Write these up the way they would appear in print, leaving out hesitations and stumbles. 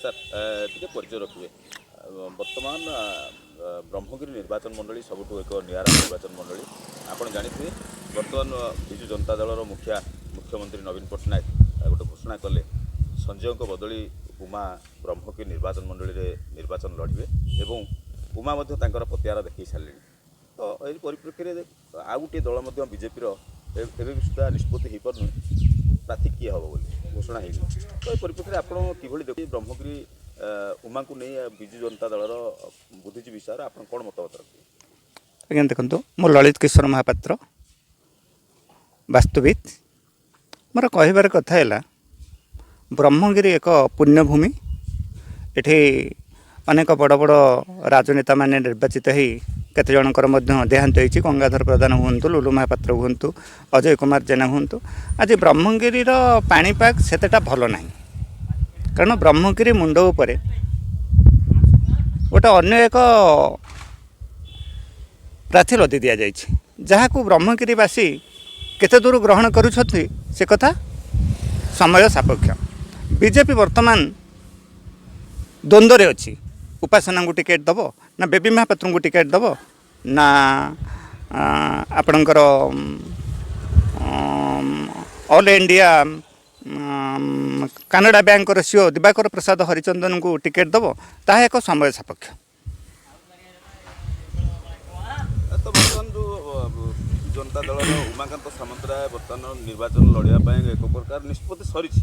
Sir, ଟିକେ ପରିଚୟ ରଖିବେ। ବର୍ତ୍ତମାନ ବ୍ରହ୍ମଗିରି ନିର୍ବାଚନ ମଣ୍ଡଳୀ ସବୁଠୁ ଏକ ନିଆରା ନିର୍ବାଚନ ମଣ୍ଡଳୀ। ଆପଣ ଜାଣିଥିବେ, ବର୍ତ୍ତମାନ ବିଜୁ ଜନତା ଦଳର ମୁଖିଆ ମୁଖ୍ୟମନ୍ତ୍ରୀ ନବୀନ ପଟ୍ଟନାୟକ ଗୋଟେ ଘୋଷଣା କଲେ, ସଞ୍ଜୟଙ୍କ ବଦଳି ଉମା ବ୍ରହ୍ମଗିରି ନିର୍ବାଚନ ମଣ୍ଡଳୀରେ ନିର୍ବାଚନ ଲଢ଼ିବେ ଏବଂ ଉମା ମଧ୍ୟ ତାଙ୍କର ପତିଆରା ଦେଖାଇ ସାରିଲେଣି। ତ ଏହି ପରିପ୍ରେକ୍ଷୀରେ ଆଉ ଗୋଟିଏ ଦଳ ମଧ୍ୟ ବିଜେପିର ଏବେ ବି ସୁଦ୍ଧା ନିଷ୍ପତ୍ତି ହେଇପାରୁନି, ପ୍ରାର୍ଥୀ କିଏ ହେବ ବୋଲି ଘୋଷଣା ହେଇନି। ତ ଏ ପରିପ୍ରେକ୍ଷୀରେ ଆପଣ କିଭଳି ଦେଖି ବ୍ରହ୍ମଗିରି ଉମାଙ୍କୁ ନେଇ ବିଜୁ ଜନତା ଦଳର ବୁଦ୍ଧିଜୀବୀ ହିସାବରେ ଆପଣ କ'ଣ ମତାମତ ରଖିବେ? ଆଜ୍ଞା ଦେଖନ୍ତୁ, ମୁଁ ଲଳିତ କିଶୋର ମହାପାତ୍ର, ବାସ୍ତୁବିତ୍। ମୋର କହିବାର କଥା ହେଲା, ବ୍ରହ୍ମଗିରି ଏକ ପୁଣ୍ୟଭୂମି। ଏଠି ଅନେକ ବଡ଼ ବଡ଼ ରାଜନେତାମାନେ ନିର୍ବାଚିତ ହେଇ କେତେ ଜଣଙ୍କର ମଧ୍ୟ ଦେହାନ୍ତ ହେଇଛି। ଗଙ୍ଗାଧର ପ୍ରଧାନ ହୁଅନ୍ତୁ, ଲୁଲୁ ମହାପାତ୍ର ହୁଅନ୍ତୁ, ଅଜୟ କୁମାର ଜେନା ହୁଅନ୍ତୁ। ଆଜି ବ୍ରହ୍ମଗିରିର ପାଣିପାଗ ସେତେଟା ଭଲ ନାହିଁ, କାରଣ ବ୍ରହ୍ମଗିରି ମୁଣ୍ଡ ଉପରେ ଗୋଟେ ଅନ୍ୟ ଏକ ପ୍ରାର୍ଥୀ ଲଦି ଦିଆଯାଇଛି, ଯାହାକୁ ବ୍ରହ୍ମଗିରିବାସୀ କେତେ ଦୂର ଗ୍ରହଣ କରୁଛନ୍ତି ସେ କଥା ସମୟ ସାପେକ୍ଷ। ବିଜେପି ବର୍ତ୍ତମାନ ଦ୍ୱନ୍ଦ୍ୱରେ ଅଛି, ଉପାସନାଙ୍କୁ ଟିକେଟ୍ ଦେବ ନା ବେବି ମହାପାତ୍ରଙ୍କୁ ଟିକେଟ୍ ଦେବ ନା ଆପଣଙ୍କର ଅଲ୍ ଇଣ୍ଡିଆ କାନାଡ଼ା ବ୍ୟାଙ୍କର ସିଓ ଦିବାକର ପ୍ରସାଦ ହରିଚନ୍ଦନଙ୍କୁ ଟିକେଟ୍ ଦେବ, ତାହା ଏକ ସମୟ ସାପେକ୍ଷ। ତ ବର୍ତ୍ତମାନ ଯେଉଁ ବିଜୁ ଜନତା ଦଳର ଉମାକାନ୍ତ ସାମନ୍ତରାୟ ବର୍ତ୍ତମାନ ନିର୍ବାଚନ ଲଢ଼ିବା ପାଇଁ ଏକ ପ୍ରକାର ନିଷ୍ପତ୍ତି ସରିଛି।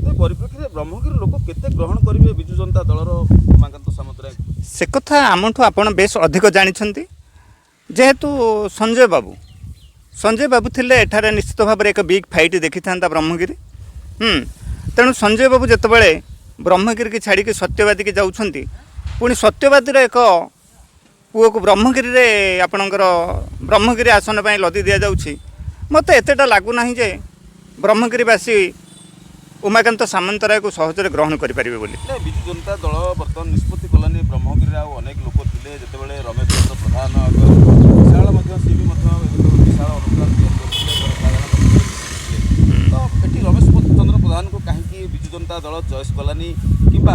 ତ ଏ ପରିପ୍ରେକ୍ଷୀରେ ବ୍ରହ୍ମଗିରି ଲୋକ କେତେ ଗ୍ରହଣ କରିବେ ବିଜୁ ଜନତା ଦଳର ଉମାକାନ୍ତ ସାମନ୍ତରାୟ? ସେ କଥା ଆମଠୁ ଆପଣ ବେଶ ଅଧିକ ଜାଣିଛନ୍ତି। ଯେହେତୁ ସଞ୍ଜୟ ବାବୁ ଥିଲେ ଏଠାରେ ନିଶ୍ଚିତ ଭାବରେ ଏକ ବିଗ୍ ଫାଇଟ୍ ଦେଖିଥାନ୍ତା ବ୍ରହ୍ମଗିରି। ତେଣୁ ସଞ୍ଜୟ ବାବୁ ଯେତେବେଳେ ବ୍ରହ୍ମଗିରିକି ଛାଡ଼ିକି ସତ୍ୟବାଦୀକି ଯାଉଛନ୍ତି, ପୁଣି ସତ୍ୟବାଦୀର ଏକ ପୁଅକୁ ବ୍ରହ୍ମଗିରିରେ ଆପଣଙ୍କର ବ୍ରହ୍ମଗିରି ଆସନ ପାଇଁ ଲଦି ଦିଆଯାଉଛି, ମୋତେ ଏତେଟା ଲାଗୁନାହିଁ ଯେ ବ୍ରହ୍ମଗିରିବାସୀ ଉମାକାନ୍ତ ସାମନ୍ତରାୟକୁ ସହଜରେ ଗ୍ରହଣ କରିପାରିବେ ବୋଲି। ନାଇଁ, ବିଜୁ ଜନତା ଦଳ ବର୍ତ୍ତମାନ ନିଷ୍ପତ୍ତି କଲାନି। ବ୍ରହ୍ମଗିରିରେ ଆଉ ଅନେକ ଲୋକ ଥିଲେ, ଯେତେବେଳେ ରମେଶ ଚନ୍ଦ୍ର ପ୍ରଧାନ ଏକ ବିଶାଳ ମଧ୍ୟ, ସିଏ ବି ମଧ୍ୟ ଏକ ବିଶାଳ ଅନୁଦାନ ତିଆରି କରିଥିଲେ, ଜନସାଧାରଣ ଥିଲେ। ତ ଏଠି ରମେଶ ଚନ୍ଦ୍ର ପ୍ରଧାନକୁ କାହିଁକି ବିଜୁ ଜନତା ଦଳ ଚଏସ୍ କଲାନି କିମ୍ବା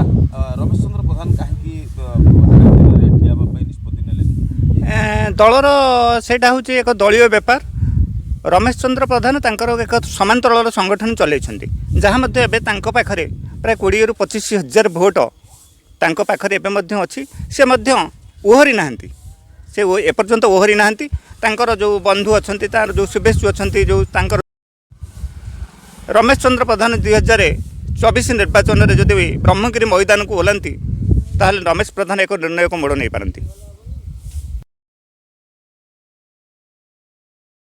ରମେଶ ଚନ୍ଦ୍ର ପ୍ରଧାନ କାହିଁକି ଆଗାମୀ ଦିନରେ ଠିଆ ହେବା ପାଇଁ ନିଷ୍ପତ୍ତି ନେଲେନି? ଦଳର ସେଇଟା ହେଉଛି ଏକ ଦଳୀୟ ବ୍ୟାପାର। ରମେଶ ଚନ୍ଦ୍ର ପ୍ରଧାନ ତାଙ୍କର ଏକ ସମାନ୍ତରାଳ ସଂଗଠନ ଚଲେଇଛନ୍ତି, ଯାହା ମଧ୍ୟ ଏବେ ତାଙ୍କ ପାଖରେ ପ୍ରାୟ 20ରୁ 25 ହଜାର ଭୋଟ ତାଙ୍କ ପାଖରେ ଏବେ ମଧ୍ୟ ଅଛି। ସେ ମଧ୍ୟ ଓହରି ନାହାନ୍ତି, ସେ ଏପର୍ଯ୍ୟନ୍ତ ଓହରି ନାହାନ୍ତି। ତାଙ୍କର ଯେଉଁ ବନ୍ଧୁ ଅଛନ୍ତି, ତାର ଯେଉଁ ଶୁଭେଚ୍ଛୁ ଅଛନ୍ତି, ଯେଉଁ ତାଙ୍କର ରମେଶ ଚନ୍ଦ୍ର ପ୍ରଧାନ 2024 ନିର୍ବାଚନରେ ଯଦି ବ୍ରହ୍ମଗିରି ମଇଦାନକୁ ଓହ୍ଲାନ୍ତି, ତାହେଲେ ରମେଶ ପ୍ରଧାନ ଏକ ନିର୍ଣ୍ଣାୟକ ମୋଡ଼ ନେଇପାରନ୍ତି।